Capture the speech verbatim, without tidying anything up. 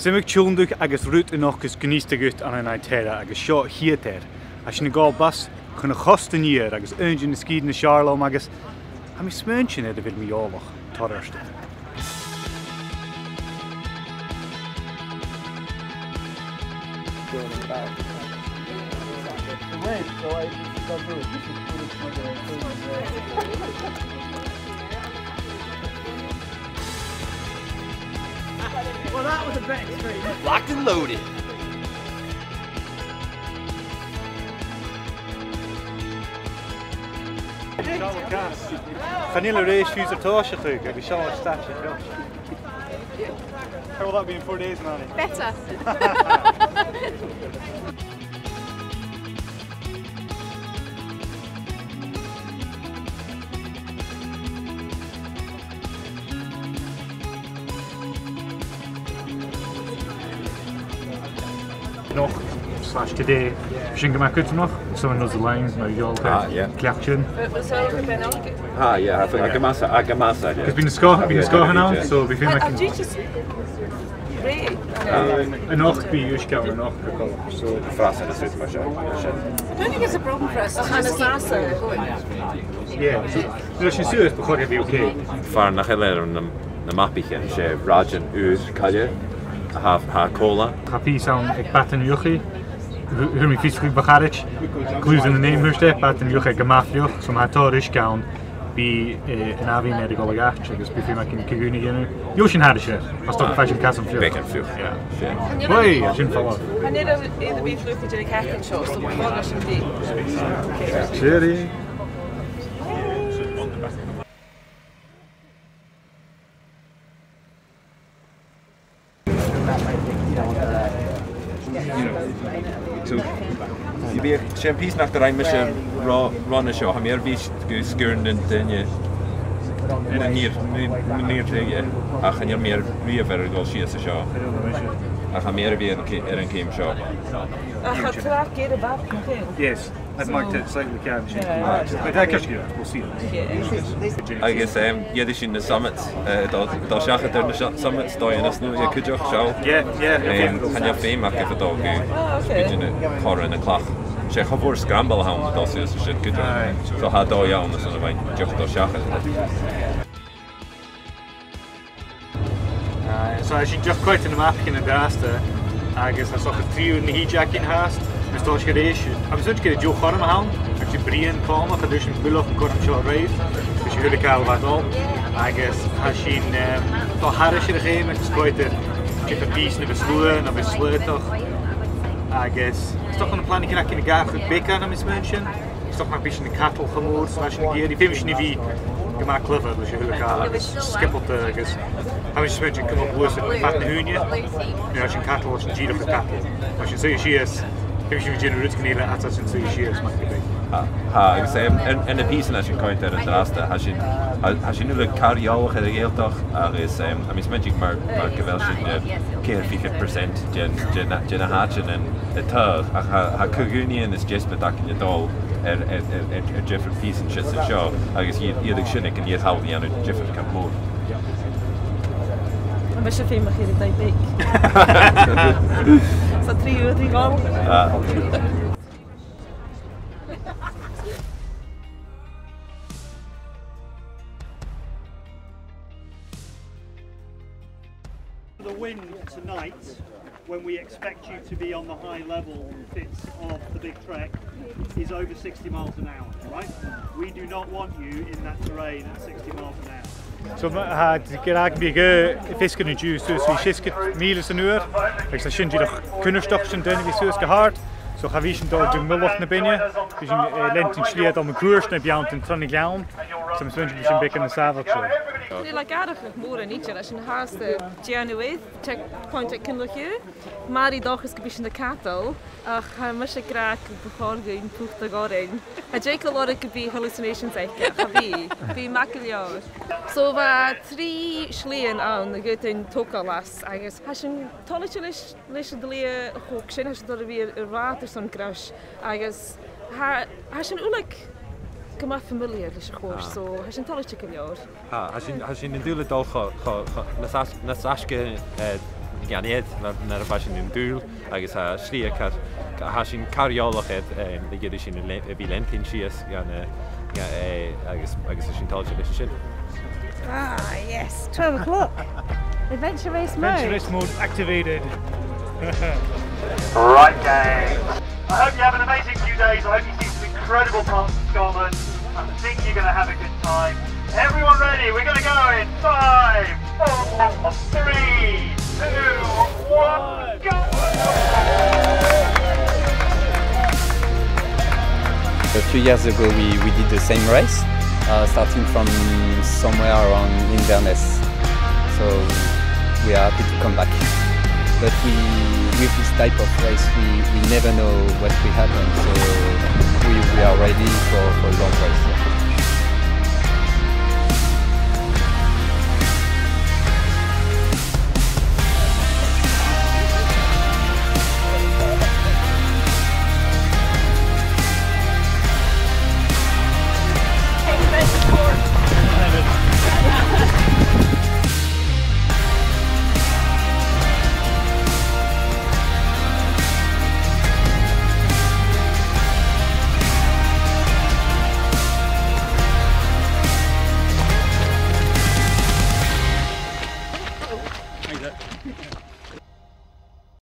Is iomadh tionndadh agus rud a nochdas gnìomhach dhut ann an Aontario agus seo a' chiad fhear. Tha sinn a' gabhail bus chun a' chosta an iar agus aon de na sgìrean as fheàrr leam agus tha mi a' smaointinn air a bheil mi eòlach, tha mi a' smaointinn. Well, that was a bit extreme. Locked and loaded. Chan eil a-rithist fiù 's air tòiseachadh, agus seo an staid seo. How will that be in four days, Manny? Better. An-nochd slash today, bha sin gu math cudromach, someone knows the lines, mar eòlach. Ah, yeah. Cleachd sin. But was there a bit of... Ah, yeah, I think, yeah. Agus bidh na sgò-, bidh na sgòthan ann, so bidh feum aig... Did you just... Right. An-nochd bidh uisge ann, an-nochd, so. Frasan is mar sin. I don't think it's a problem for us. It's just frasan. Yeah, so, nuair a tha sinn suas, bu chòir gum bi ok. Far nach eil air na, na mapaichean, 's e rathaidean ùr cailleach a tha, tha còmhla. Tha pìos ann aig Bad an Iuchaidh, fhuair mi fios gu bheil e caraid, clues in the name, thuirt e, Bad an Iuchaidh gu math fliuch, so ma tha tòrr uisge ann, bidh, eh, an abhainn air a dhol a dh'àite agus bidh feum againn co-dhùnadh a dhèanamh. Gheibh sinn thairis air, mas dòcha, faigh sinn casan fliuch. Beagan fliuch. Yeah. Sure. Wait, sin fàilte. Chan eil e, eil e a' bhith fliuch a' dèanamh cearcan seo, so bu chòir leis an bhith. Cheery. So, bidh, 's e am pìos nach do rinn mise ro-, roimhe seo, tha mi air a bhith gu sgur nan daoine air an iar-, mu-, mun iar-dheighe, ach chan eil mi air a bhith air a dhol sìos an seo. Ach tha mi air a bhith air an ce-, air an ceum seo. Ach tha tràth gearr a' bhac, nach eil? Yes. I've marked it slightly, can she? Yeah. But I guess, yeah, we'll see it. Yeah. Agus, um, dh'fhaodadh sinn na summits, uh, a' dol, a' dol seachad air na su-, summits, dòigh nas luaithe cuideachd, seo. Yeah, yeah. Um, chan eil feum agaibh a' dol gu, ah, okay, gu dè na cothroman a' chlach. 'S e cho mòr scramble a th' ann a' dol suas an sin cuideachd. Aye. So tha dòigh ann airson a bhith dìreach a' dol seachad. Ah, so tha sinn dìreach a' coimhead air na mapaichean an-dràsta, agus tha sinn a' dol trì uairean a thìde againn fhathast, is tha sinn gu rèis. Tha mi a' smaointinn gur e deagh chothrom a th' ann, agus tha sinn a' bruidhinn còmhla, cha do rinn sinn buileach an cothrom seo a-riamh, 's e a h-uile càil a bha dol, agus tha sinn, ehm, a' dol thairis air a' cheum agus a' coimhead air diofar pìosan a bhios luath no a bhios slaodach, agus 's dòcha gu bheil na planaichean againn a' gabhail beagan, tha mi a' smaointinn. Is dòcha nach bi sinn a' cadal cho mòr 's a bha sinn ag iarraidh. Feumaidh sinn a bhith gu math clever leis a h-uile càil agus sgiobalta agus tha mi a' smaointinn cumail luath air fad na h-ùine. Nuair a tha sinn a' cadal, tha sinn dìreach a' cadal. Ma tha sinn a' suidhe sìos, feumaidh sinn a bhith a' dèanamh rudeigin eile às dèidh suidhe sìos, mar gum biodh. Tha, tha, agus, em, air, air na pìosan a tha sinn a' coimhead air an-dràsta, tha sinn, tha, tha sinn uile car eòlach air a' Ghàidhealtachd agus, em, tha mi a' smaointinn mar, mar gu bheil sinn, eh, ceithir fichead percent den, den, den a h-àite ann an a tha, ach tha, tha co-dhùnaidhean is deasbad againn a' dol air, air, air, air, air diofar pìosan siud 's an seo, agus dh'fhaod-, dh'fhaodadh sin aig an fhìor thall a dhèanamh diofar gu mòr. Tha mise feumach air an taigh-beag. So trì uairean a dhol. Ah. The wind tonight, when we expect you to be on the high level bits of the big trek, is over sixty miles an hour, right? We do not want you in that terrain at sixty miles an hour. So, ma-, tha, gu dearbh, bidh, eh, feasgar an-diugh suas ri seasgad mìle san uair, agus tha sin dìreach cunnartach airson daoine a bhith suas gu h-àrd. So, cha bhi sinn a' dol gu mullach na beinne, bidh sinn, eh, a' leantainn slighe a' dol mun cuairt na beanntan tron a' ghleann. So, tha mi a' smaointinn gum bi sin beagan nas sàbhailte. Chan eil e ag atharrachadh mòran idir, tha sinn fhathast a' dèanamh air checkpoint aig Cinn Locha. Màiri, dòchas gum bi sinn a' cadal, ach tha mise ag ràdh gum bu chòir dhuinn putadh oirnn. Tha Jake a' lorg gum bi hallucinations aige, cha bhi. Bidh e math gu leòr. So bha trì slighean ann a dh'fhaodadh sinn togail às, agus tha sinn toilichte leis, leis an t-slighe a thog sinn, tha sinn a' dol a bhith air, air rathad airson greis, agus tha, tha sinn uile gu math familiar leis a' chuairt, so tha sinn toilichte gu leòr. Tha, tha sinn, tha sinn an dùil a' dol cho, cho, cho, nas fhas-, nas fhaisge, eh, dhan iad, mar, mar a bha sinn an dùil, agus tha slighe car, tha sinn car eòlach air, em, a dh'iarradh sinn a le-, a bhith leantainn sìos dhan, eh, dha, eh, agus, agus tha sinn toilichte leis sin. Ah, yes, twelve o'clock. Adventure race mode. Adventure race mode activated. Right, gang. I hope you have an amazing few days. I hope you see some incredible parts of Scotland. I think you're gonna have a good time. Everyone ready? We're gonna go in five, four, three, two, one, go! A few years ago, we, we did the same race, uh, starting from somewhere around Inverness. So we are happy to come back. But we, with this type of race, we, we never know what will happen. So we, we are ready for, for a long race.